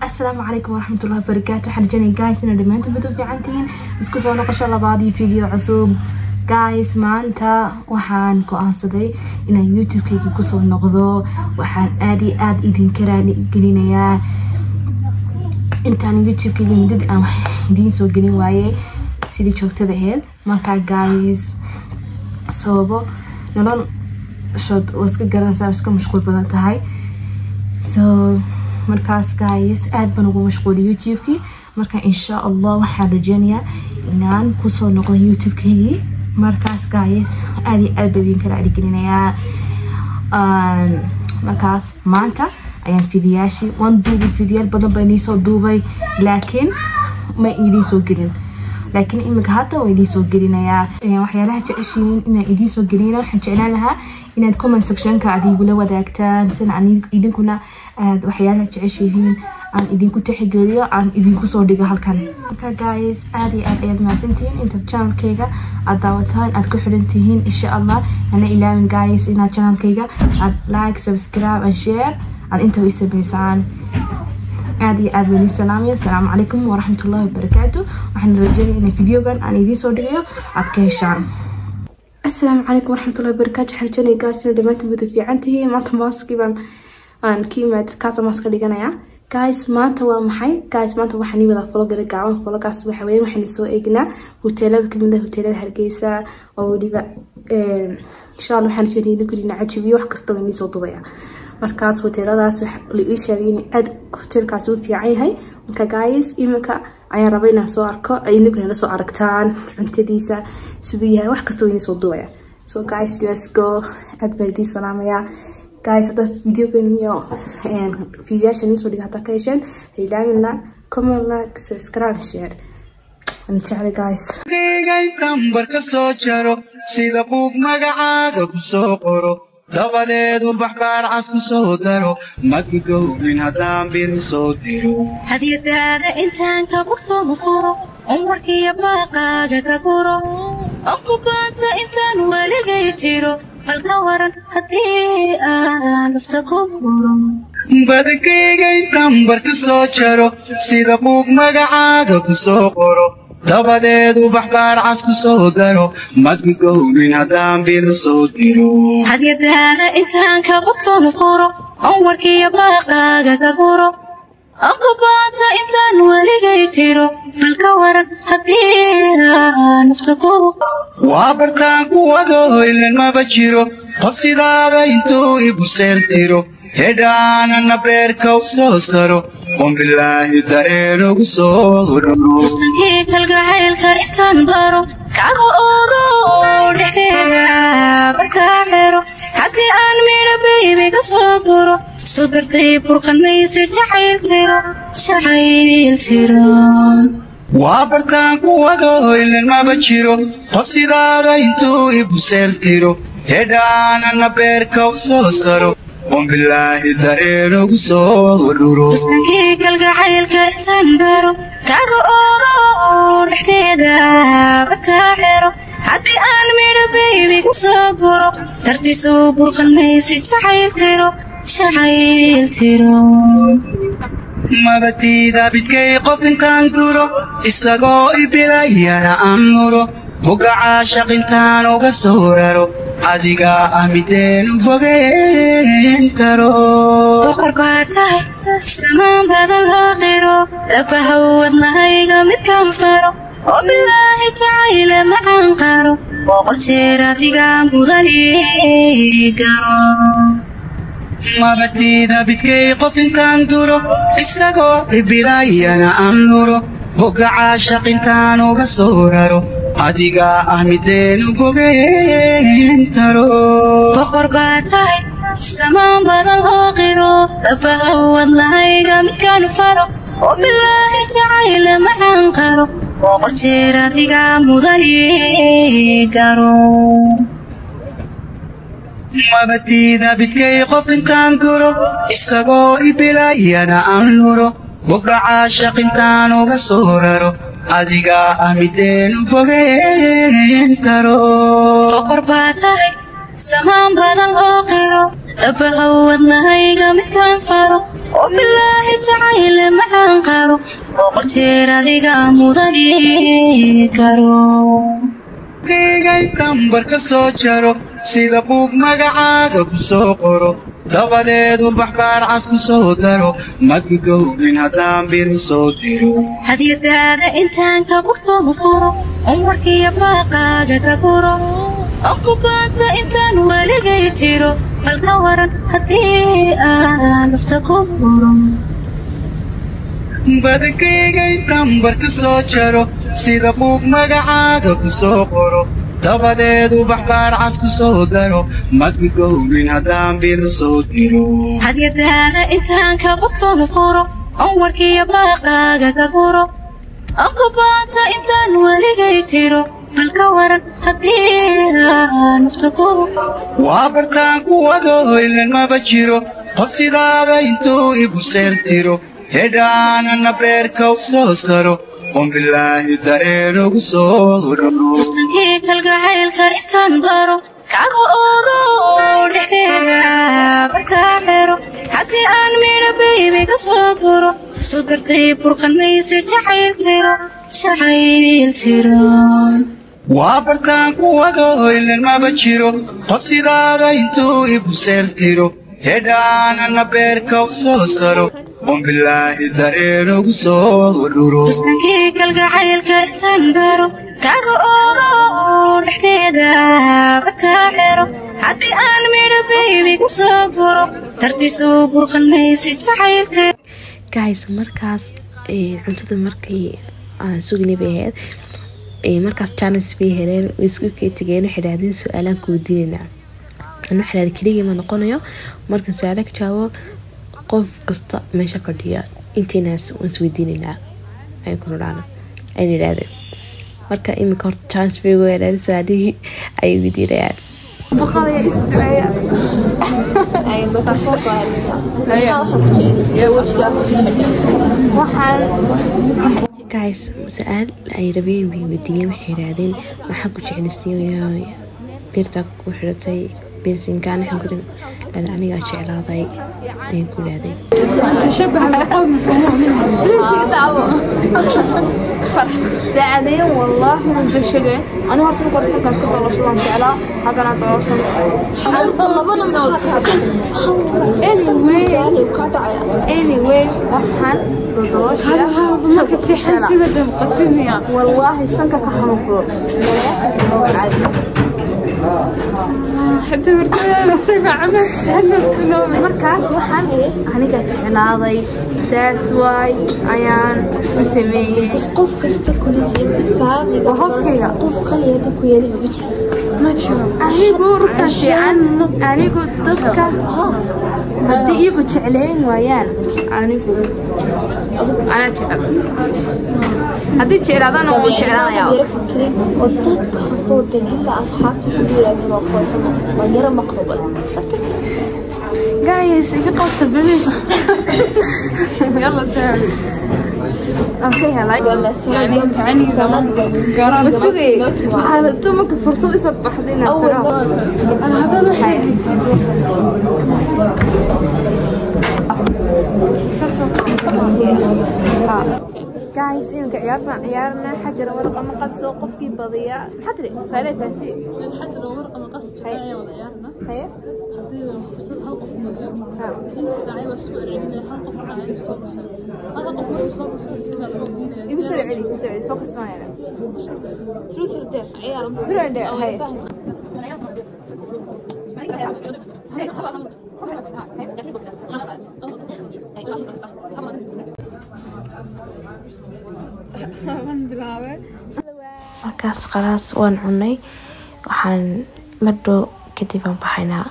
Asalaamu calaykum waraxmatullahi wabarakaatu. Waxaan rajaynaya, guys, inaad dhammaantiin bad u fiican tihiin. Isku soo noqosho labaad iyo video cusub. Guys, maanta waxaan go-aansaday inaan YouTube-kayga kusoo noqdo. Waxaan aad iyo aad idinka raali gelinayaa intaan YouTube-kayga muddada aan wax idiin soo gelin waayey sidii joogtada ahayd. Markaa guys, sababo noloshood waa iska garanaysaa, iska mashquul badan tahay. So markaas guys, aad baan ugu mashquulay YouTube-kii. Marka insha Allah waxaan rajeynayaa inaan kusoo noqdo YouTube-kaygii. Markaas guys, aad iyo aad baan idinka raaligelinayaa. Markaas maanta ayaan fidiyaashii waan duubay. Fidiyaal badan baan idiin soo duubay, laakiin ma idiin soo gelin. Laakiin iminka hadda waan idiin soo gelinayaa. Waxyaalaha jeceshihiin inaan idiin soo gelina, waxaan jeclaan lahaa inaad comment sectionka aad igula wadaagtaan, sina idinkuna aad waxyaalaha jeceshihiin aan idinku tixgeliyo, aan idinku soo dhigo halkan. Marka guys, aad iyo aad ayaad mahadsantihiin intaad channelkayga aad daawataan, aad ku xidhan tihiin. Insha Allah hana ilaawin, guys, inaad channelkayga aad like, subscribe and share aad intaba i sameysaan. Aad iyo aad baan salaamaya. Asalaamu calaykum waraxmatullahi wabarakaatu. Waxaan rajeynaya in videogan aan idiin soo dhigayo aad ka heshaan. Asalaamu calaykum waraxmatullahi wabarakaatu. Waxaan rajeynaya, guys, inaad dhammaantiin wada fiican tihiin. Maanta maaskii baan aan ka yimaad kaasa maaska dhiganaya. Guys, maanta waa maxay? Guys, maanta waxaan ii wadaa vlog gaaban. Vlogaas waxa weeye waxaynu soo eegnaa hoteelada kamid ah hoteelada Hargeysa, oo weliba insha Allah waxaan rajeynaya idinku idin cajibiyo. Wax kasta waan idiin soo duubaya. Markaas hoteeladaas la ii sheegay in aad hoteelkaasi u fiican yahay. Marka guys, iminka ayaan rabay inaan soo arko, idinkuna la soo aragtaan cuntadiisa siduu yahay. Wax kasta waan idiin soo duubaya. So guys, let's go. Aad baan idiin salaamayaa, guys. Hadda videogan iyo videoyaasha nii soo dhiga haddaa ka hesheen, ha ilaawin comment, like, subscribe, share. Waan jeclay, guys. Intan ka soo jaro, sida buug magacaaga ku soo qoro, dabadeed ubax baarcas ku soo daro, magudownin haddaan biri soo diro. Hadyadaada intaan kagu toonfuro, umarkiyo baaqaaga ka guro, okubaanta intaan weligay jiro, halka waran haddii aan nafta ku buro. Badankayga intaan bar ka soo jaro, sida buug magacaaga ku soo qoro, dabadeed ubax baarcas ku soo daro, madgudownin haddaan biri soo diro. Hadyadaada intaan kagu toonfuro, umarkiyo baaqaaga ka guro, okubaanta intaan weligay jiro, halka waran haddii aan nafta ku Waa bartaan kuwado ilan maba jiro qof sidaada intuu igu seeltiro, hedhaanana beerka u soo saro, oon bilaahi dareen ugu soo dhuro. Bustankii kalgacaylka intaan baro, kaga oodo dhexdeeda bartaa xero, haddii aan midho baybi ka soo guro, soo dartay burqan mayse jacayl tiro, jacayl tiro. Waa bartaan kuwado ilan maba jiro qof sidaada intuu igu seeltiro, hedhaanana beerka u soo saro, oon bilaahi dareen ugu soo dhuro. Bustankii kalgacaylka intaan baro, kaga oodo dhexdeeda bartaa xero, haddii aan midho baybi ka soo guro, dartiisuu burqan mayse jacayl tiro, jacayl tiro. Mabatiida bidkay qof intaan duro, isagoo ibilayana aan nuro, buga caashaq intaan uga soo raro, adigaa ah mideen u fogeen karo. Boqor baa tahay samaan badan loo qiro, labahaw wadnahayga midkaan faro, oo bilaahi jacayle macaan qaro, 100 jeer adiga mudan ii garo. Mabatiida bidkay qof intaan duro, isagoo ibilayana aan nuro, buga caashaq intaan uga soo raro, adigaa ah mideen u fogeen karo. Boqor baa tahay samaan badan loo qiro, labahaw wadnahayga midkaan faro, oo bilaahi jacayle macaan qaro, 100 jeer adiga mudan ii garo. Mabatiida bidkay qof intaan duro, isagoo ibilayana aan nuro, buga caashaq intaan uga soo raro, adigaa ah mideen u fogeen karo. Boqor baa tahay samaan badan loo qiro, labahaw wadnahayga midkaan faro, Oo bilaahi jacayl maxaan qabo boqol jeer adiga mudani karo. Kaygay tambar ka soo jaro sida buug magacaaga ku soo qoro dabadeed ubax baarcas ku soo daro madgudowdin haddaan biro soo diro. Hadiyadaada intaan kagu toodfuro umarkiyo baaqaaga ka guro okubaanta intaan weligay jiro balka waran haddii aan nafta ku buro. Badankayga tambar ka soo jaro sida buug magacaaga ku soo qoro dabadeed ubax baarcas ku soo daro madgudowdin haddaan biro soo diro. Hadiyadaada intaan kagu toodfuro umarkiyo baaqaaga ka guro okubaanta intaan weligay jiro balka waran haddii aan nafta ku. Waa bartaan kuwado ilan maba jiro qof sidaada intuu igu seeltiro hedhaanana beerka u soo saro oon bilaahi dareen ugu soo dharo. Bustankii kalgacaylka intaan baro kaga oodo dhexdeeda bartaa xero haddii aan midho baybi ka soo guro soo dartay burqan mayse jacayl jiro jacayl jiro. Waa bartaan kuwado ilan maba jiro qof sidaada intuu igu seeltiro hedhaanana beerka u soo saro oon bilaahi dareen ugu soo dhuro. Bustankii kalgacaylka intaan baro kaga oodo dhexdeeda bartaa xero haddii aan midho baybi ka soo guro dartiisuu burqan mayse jacayl jiro. Guys, markaas cuntada markii aan sugnay bay ahayd, markaas chance bay heleen way isku tegeen, waxay idhahdeen su-aalaan ku weydiinaynaa. Ana waxay idhahdeen keligii ma noqonayo markaan su-aala ka jawaabo qof kasta meesha fadhiya intaynaas waan isweydiinaynaa ayaan ku nidhaana ayna idhahdeen. Marka iminka horta chance bay ugu heleen su-aalihii ayay weydiinayaan. Guys, su-aal ay rabeen bay weydiiyeen, waxay idhahdeen maxaa ku jeclaysiinaya beertaa ku xidhatay bensinkaan, waxaan ku idhi anigaa jeclaaday ayaan ku idhahday. دعدين والله من بالشقة أنا هرت القرصة كان سوق الله شلون تعلا هذا أنا دروسن anyway waxaan والله sanka ka xanuun markaas waxaan aniga jeclaaday that's why ayaan u sameeyey. Qof kasta waa hofkayga qof qaliyada ku yeelay ma jiro. Ma jiro anigu rugta fiican anigu dadka haddii iyagu jecleen waayaan anigu anaa jecel haddii jeclaadana wuu jeclaanayaa. Yara fikirin oo dadka soo dhan ilaa asxaabta ku yiraahdo waa foolxumo waa yara maqrubal. Guys, iga qabta please. يلا تعالي. Aan ka helay. يعني انت عني زمان قرار Ma sugay waxaa dumarka fursad isoo baxday inaad tiraahdo انا هذا الوحيد. Guys, iminka ciyaarna ciyaarna xajar warqa maqal soo qofkii badiya maxaa tiri su'aalaha fahansiin. حتى لو ورقة مقص جماعية وضعيارنا haye هذه فرصة هل قف مضيع انت دعيوة السوء العلمي هل قف على الصبح هل قف مرة الصبح كذا المدينة. Igu soo celi igu soo celi focus ma yeelan. Truth or dare ciyaar. Truth or dare, haye. Markaas khalaas waan cunay, waxaan mardhow kadib aan baxaynaa.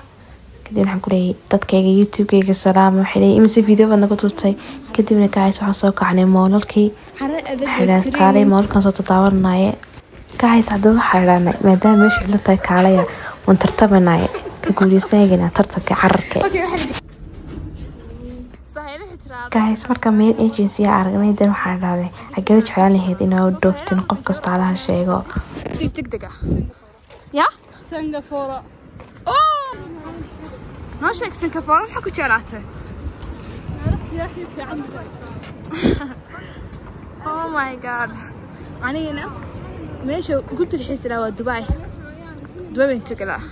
Kadib waxaan ku leeyahay dadkayga youtube-kayga salaama, waxay leeyihin imise video baad naga tuurtay. Kadibna guys waxaan soo kacnay moolalkii, waxay idhahdeen kaalay moolalkan soo tadaawanaaye. Guys, haddaba waxaa idhahnay maadaama meesha cidlo tahay kaalaya waan tartamanaaye ka guuleysanaygana tartanka cararka. Guys, marka meel agency a aragnay dan waxaan idhahday xageed jeclaan lahayd inaa u dhooftin qof kasta alaha sheego. Degdeg ah ya سنغافورة. Noo sheeg Singapore maxaa ku jeclaatay? Oh my God, anigana meesha ugu dalxiisi lahaa waa Dubai. Dubai baan tegi lahaa,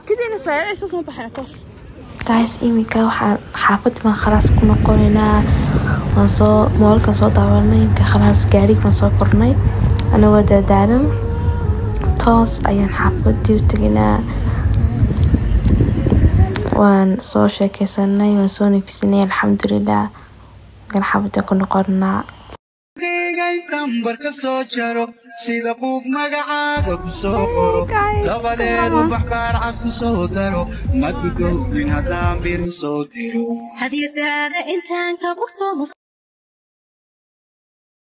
kadibna soo isa soo baxayna toos. Guys, iminka waxaan xaafad baan khalaas ku noqonaynaa. Waan soo mall-kan soo daawanay, iminka khalaas gaadhig baan soo kornay anagoo daadaalan, toos ayaan xaafadii u teginaa. Waan soo sheekeysanay, waan soo nafisanay, alxamdulilah. Markaan xaafadda ku noqonaa Intan bar ka soo jaro, sida buug magacaaga ku soo qoro, dabadeed ubax baarcas ku soo daro, ma gudoobin haddaan biri soo diro. Hadiyadaada intaan ka bugto.